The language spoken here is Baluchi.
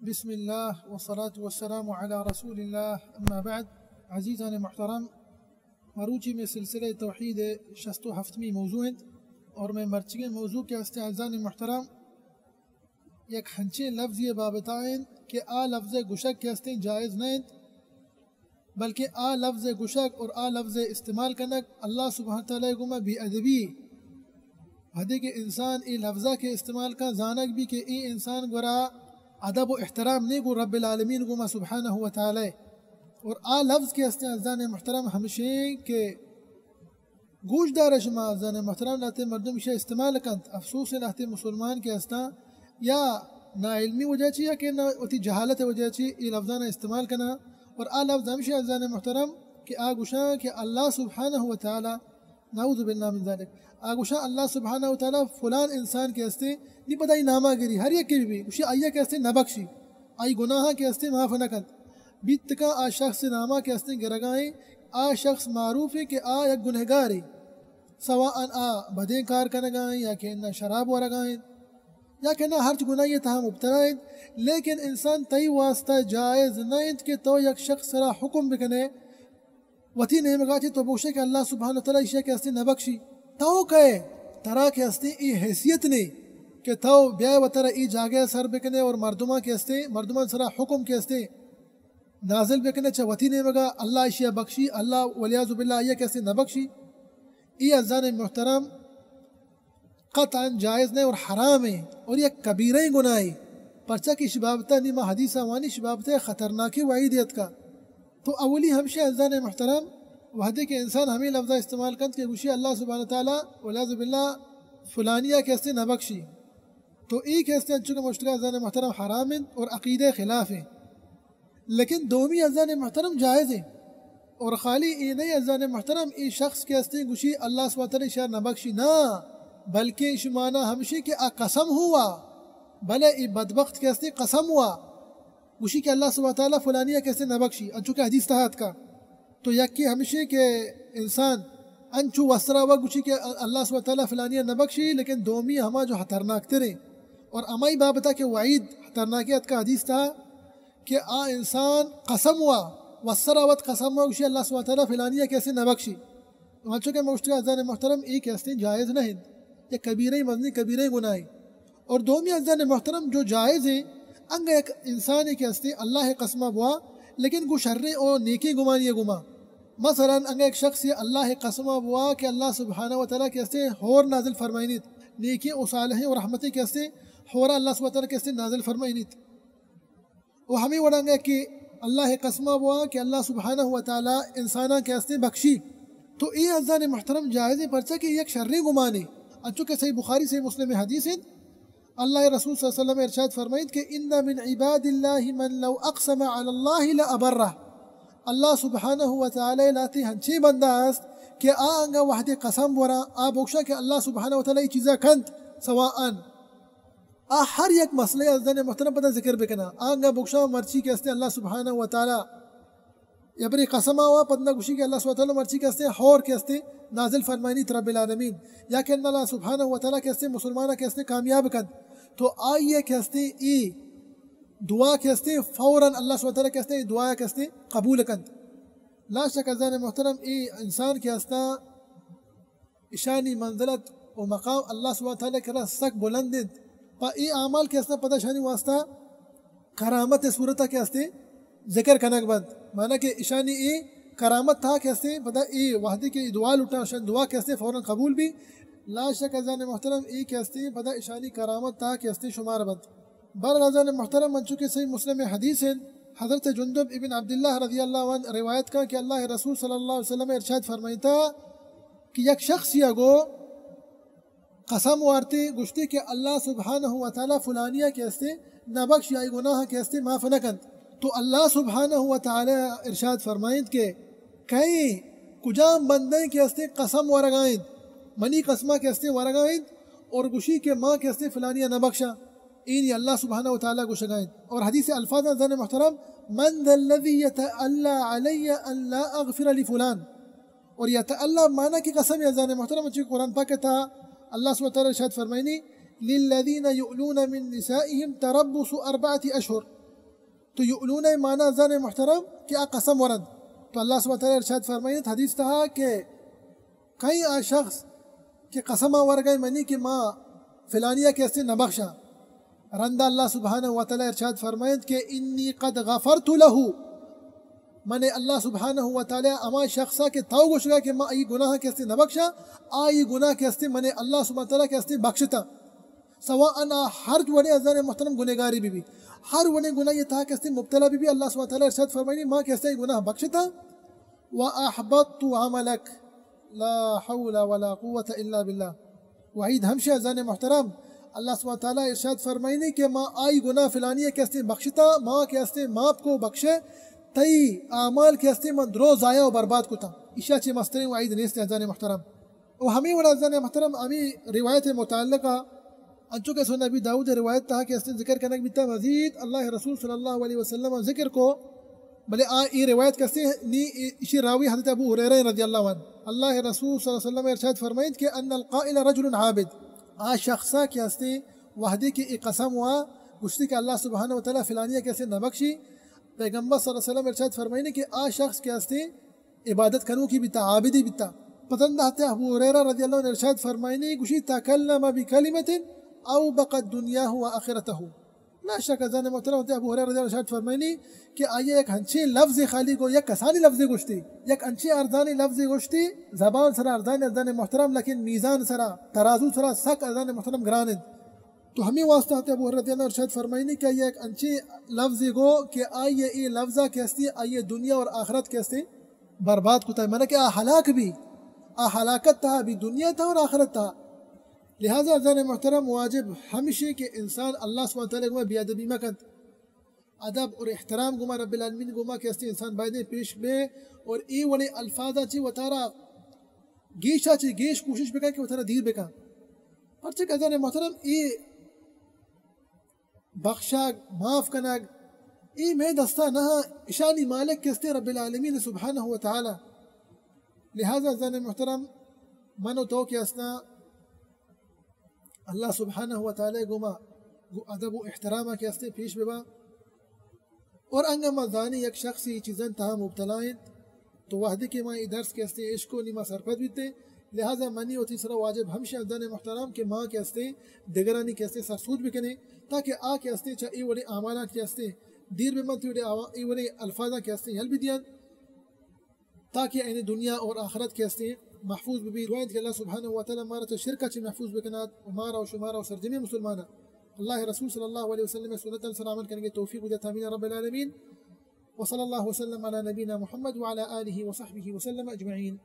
بسم اللہ والصلاة والسلام علی رسول اللہ، اما بعد۔ عزیزان محترم، مروچی میں سلسلہ توحید شست و ہفتمی موضوع انت، اور میں مرچگیں موضوع کہ ہستیں عزیزان محترم یک ہنچیں لفظے بابتا انت کہ آ لفظ گشگ کہ ہستیں جائز نہ انت، بلکہ آ لفظ گشگ اور آ لفظ استعمال کنگ اللہ سبحانہ تعالی گوما بے ادبی۔ ہدے کہ انسان اے لفظا کہ استعمال کن، زانگ بی کہ اے انسان گورا ادب و احترام نے گو رب العالمین گوما سبحانہ و تعالی۔ اور آ لفظ کہ ہستیں عزیزان محترم ہمشیں کہ گوش دار شما عزیزان محترم، لہتے مردم ایشا استعمال کنت۔ افسوس ہے لہتے مسلمان کہ ہستاں یا ناعلمی وجہ چی یا کہ نہ وتی جہالت وجہ چی اے لفظانا استعمال کنا۔ اور آ لفظ ہمشی عزیزان محترم کہ آ گوشاں کہ اللہ سبحانہ و تعالی، نعوذ باللہ من ذلک، آ گوشاں اللہ سبحانہ و تعالی فلان انسان کہ ہستے، نی پدا ای ناما گری، ہر یک کہ بھی گوشی آئیا کہ ہستے نبخشی، آئی گناہاں کہ ہستے معاف نہ کنت۔ بیت کن آ شخص ناما کہ ہستیں گرگائیں، آ شخص معروف ہے کہ آ یک گنہگارے، سواء آ بدیں کار کنگائیں یا کہ نہ شراب ورگائیں یا کہ نہ ہرچ گناہی تہا مبتلا انت، لیکن انسان تئی واسطہ جائز نہ انت کہ تو یک شخص را حکم بکنے، وتی نیمگا چہ تو بوشے کہ اللہ سبحانہ و تعالی ایشیا کہ ہستے نبخشی۔ تو کئے؟ ترا کہ ہستے ای حیثیت نے کہ تو بیائے و ترا ای جاگہ سر بکنے اور مردماں کہ ہستے، مردمان سرا حکم کہ ہستے نازل بکنے چہ وتی نیمگا، اللہ ایشیا بخشی، اللہ والعیاذ باللہ آئیا کہ ہستے نبخشی۔ ای عزیزان محترم، قطعاً جائز نہ اور حرام ہے اور یک کبیرہ گناہ ہے، پرچا کہ اش بابتا نی ما حدیثا وانی، اش بابتا خطرناکیں وعید اتکا۔ تو اولی ہمشہ عزیزان محترم، وہدے کہ انسان ہمیں لفظا استعمال کنت کہ گوشی اللہ سبحانہ تعالی والعیاذ باللہ فلانیا کہ ہستے نبخشی، تو ای کہ ہستے انچو کہ مشتگا عزیزان محترم حرام انت اور عقیدہ خلاف ہیں۔ لیکن دومی عزیزان محترم جائز ہیں۔ اور خالی ای نہیں عزیزان محترم، ای شخص کہ ہستے گوشی اللہ سبحانہ تعالی شر نبخشی، نہ، بلکہ اش معنی ہمشی کہ آ قسم ہوا، بلے ای بدبخت کہ ہستے قسم ہوا، گوشی کہ اللہ سبحانہ تعالی فلانیا کہ ہستے نبخشی، انچو کہ حدیث تہا اتکا۔ تو یکی ہمشی کہ انسان انچو وسرا و گوشی کہ اللہ سبحانہ تعالی فلانیا نبخشی، لیکن دومی ہما جو خطرناک تریں اور ہمائی بابتا کہ وعید خطرناکے اتکا حدیث تہا کہ آ انسان قسم وا، وسرا وت قسم وا، گوشی اللہ سبحانہ تعالی فلانیا کہ ہستے نبخشی۔ انچو کہ مشتگا عزیزان محترم، ای کہ ہستیں جائز نہ انت، یک کبیرہ مزنی کبیرہ گناہی۔ اور دومی عزیزان محترم جو جائز ہیں، انگا یک انسانی کہ ہستے اللہ قسمہ بوا، لیکن گو شریں اور نیکیں گمانی گما۔ مثلاً انگا یک شخص اللہ قسمہ بوا کہ اللہ سبحانہ و تعالی کہ ہستے ہور نازل فرمائنیت، نیکیں و صالحیں و رحمتیں کہ ہستے ہورا اللہ سبحانہ و تعالی کہ ہستے نازل فرمائنیت۔ و ہمیں وڑانگا کہ اللہ قسمہ بوا کہ اللہ سبحانہ و تعالی انساناں کہ ہستیں بخشی۔ تو اے عزیزان محترم جائزیں، پرچا کہ یک شریں گمانے۔ انچو کہ صحیح بخاری صحیح مسلم حدیث انت، اللہ رسول صلی اللہ علیہ وسلم ارشاد فرمائیت کہ ان من عباد اللہ من لو اقسم علی اللہ لابرہ۔ اللہ سبحانہ و تعالی لاتے ہنچیں بندہ است کہ آ انگا وہدے قسم ورا، آ بوشا کہ اللہ سبحانہ و تعالی ای چیزا کنت سواء آ ہر یک مسئلہ عزیزان محترم پدا ذکر بکنا۔ آنگا بخشا مرچی کہ ہستیں اللہ سبحانہ و تعالی یا بری قسم آوا پدا گوشی کہ اللہ سبحانہ و تعالی مرچی کہ ہستیں ہور کہ ہستیں نازل فرمائنیت رب العالمین، یا کہ اللہ سبحانہ و تعالی کہ ہستیں مسلمانہ کہ ہستیں کامیاب کنت، تو آئیے کہ ہستیں ای دعا کہ ہستیں فوراً اللہ سبحانہ و تعالی کہ ہستیں دعا کہ ہستیں قبول کنت۔ لا شک عزیزان محترم، ای انسان کہ ہستاں اشانی منزلت و مقام اللہ سبحانہ وتعالی کرا سک بلند انت۔ پہ اے اعمال کہ استاں پدا اشانی واسطہ کرامت صورت کہ استیں ذکر کنگ بنت۔ معنی کہ اشانی اے کرامت تھا کہ استیں پدا اے وحدی کہ دعا لٹاں اشانی دعا کہ استیں فوراً قبول بی۔ لا شک عزیزان محترم اے کہ استیں پدا اشانی کرامت تھا کہ استیں شمار بنت۔ بہرحال عزیزان محترم، انچو کہ صحیح مسلم حدیث انت، حضرت جندب ابن عبداللہ رضی اللہ عنہ روایت کاں کہ اللہ رسول صلی اللہ علیہ وسلم ارشاد فرمائیتا کہ یک شخص یا گو قسم وارتے گوشتے کہ اللہ سبحانہ و تعالی فلانیا کہ استے نبخش یا گناہ کہ استے معاف نہ کنت۔ تو اللہ سبحانہ و تعالی ارشاد فرمائیت کہ کئے کجام بندے کہ استے قسم ورگائیں، منی قسمہ کہ استے ورگائیں اور گوشی کہ ما کہ استے فلانیا نبخشا۔ اینی اللہ سبحانہ و تعالی گوشگائیں۔ اور حدیث الفاظ زن محترم، من ذا الذي يتألى علي أن لا أغفر لفلان۔ اور یتألى معنی کہ قسم یا زن محترم، چی قرآن پاک تھا اللہ سبحانہ و تعالی ارشاد فرمائنی، للذين يؤلون من نسائهم تربص أربعة أشهر۔ تو یؤلون ءِ معنی عزیزان محترم کہ آ قسم ورنت۔ تو اللہ سبحانہ وتعالی ارشاد فرمائینت حدیث تہا کہ کئی آ شخص کہ قسم ورگئے منی کہ ما فلانیا کہ استیں نبخشاں، رندا اللہ سبحانہ وتعالی ارشاد فرمائینت کہ انی قد غفرت لہ، من اللہ سبحانہ وتعالی ہما شخصا کہ تو گوشگا کہ ما آئی گناہ کہ استیں نبخشاں، آئی گناہ کہ استیں من اللہ سبحانہ وتعالی کہ استیں بخشتا۔ سواء آ ہر وڑیں عزیزان محترم گنہگارے بہ بی، ہر وڑیں گناہی تہا کہ استیں مبتلا بہ بی، اللہ سبحانہ وتعالی ارشاد فرمائینی ما کہ استیں گناہ بخشتا۔ واحبطت عملک، لا حول ولا قوة الا باللہ۔ وعید ہمشی عزیزان محترم، اللہ سبحانہ وتعالی ارشاد فرمائینی کہ ما آئی گناہ فلانی کہ استیں بخشتا، ما کہ استیں معاف کو بخشے، تئی اعمال کہ استیں من درو ضائع و برباد کتا۔ ایشا چہ مستریں وعید نیست عزیزان محترم۔ و ہمے وڑا عزیزان محترم، ہمے روایت متعلقہ انچو کہ سنن ابی داؤد روایت تہا کہ استیں ذکر کنگ بیتا، مزید اللہ رسول صلی اللہ علیہ وسلم ذکر کو، بلے آ اے روایت کہ استیں نی ایشی راوی حضرت ابو ہریرہ رضی اللہ عنہ۔ اللہ رسول صلی اللہ علیہ وسلم ارشاد فرمائیت کہ ان القائل رجل عابد، آ شخصا کہ استیں وہدے کہ اے قسم وا گوشتی کہ اللہ سبحانہ وتعالی فلانی کہ استیں نبخشی، پیغمبر صلی اللہ علیہ وسلم ارشاد فرمائینی کہ آ شخص کہ استیں عبادت کنوکی بیتا، عابدی بیتا۔ پتن دہتے ابو ہریرہ رضی اللہ عنہ ارشاد فرمائینی، گوشی، تکلم بکلمة اوبقت دنیاہ و آخرتہ۔ لا شک عزیزان محترم، حضرت ابو ہریرہ رضی اللہ عنہ ارشاد فرمائینی کہ آئی یک ہنچیں لفظ خالی گو، یک کسانی لفظ گوشتی، یک ہنچیں ارزانی لفظ گوشتی، زبان سرا ارزانی عزیزان محترم، لیکن میزان سرا، ترازو سرا سک عزیزان محترم گران انت۔ تو ہمے واسطہ حضرت ابو ہریرہ رضی اللہ عنہ ارشاد فرمائینی کہ آئی یک انچیں لفظے گو کہ آئی اے لفظا کہ استیں، آئی دنیا اور آخرت کہ استیں برباد کتا، معنی کہ آ ہلاک بی، آ ہلاکت تہا بی، دنیا تہا اور آخرت تہا۔ لہذا عزیزان محترم، واجب ہمشی کہ انسان اللہ سبحانہ وتعالی گوما بے ادبی مکنت۔ ادب اور احترام گوما رب العالمین گوما کہ استیں انسان بایدیں پیش بے اور اے وڑیں الفاظا چی وتارا گیشا چی گیش کوشش بکن کہ وتارا دیر بکن۔ پرچہ کہ عزیزان محترم، اے بخشگ، معاف کنگ، اے مئے دستا نہ، اشانی مالک کہ استیں رب العالمین سبحانہ و تعالی۔ لہذا عزیزان محترم، من و تو کہ استاں اللہ سبحانہ و تعالی گوما گو ادب و احترام کہ استیں پیش ببا۔ اور انگا ما زانی یک شخصی چیزن تہا مبتلا انت، تو وہدے کہ ما اے درس کہ استیں اشکو نی ما سرپد بیتیں، لہذا منی وتی سرا واجب ہمشی عزیزان محترم کہ ما کہ استیں دگرانی کہ استیں سرسود بکنیں، تاکہ آ کہ استیں چہ اے وڑیں اعمالاں کہ استیں دیر بمنت، اے وڑیں آوا-، اے وڑیں الفاظاں کہ استیں یل بدیان، تاکہ آیانی دنیا اور آخرت کہ استیں محفوظ ببیت۔ دعا انت کہ اللہ سبحانہ و تعالی مارا چہ شرکا چہ محفوظ بکنات و مارا و شمارا و سرجمیں مسلماناں اللہ رسول صلی اللہ علیہ وسلم سنتاں سر عمل کنگے توفیق بدیات، آمین رب العالمین۔ وصلی اللہ وسلم علی نبینا محمد وعلی آلہ وصحبہ وسلم اجمعین۔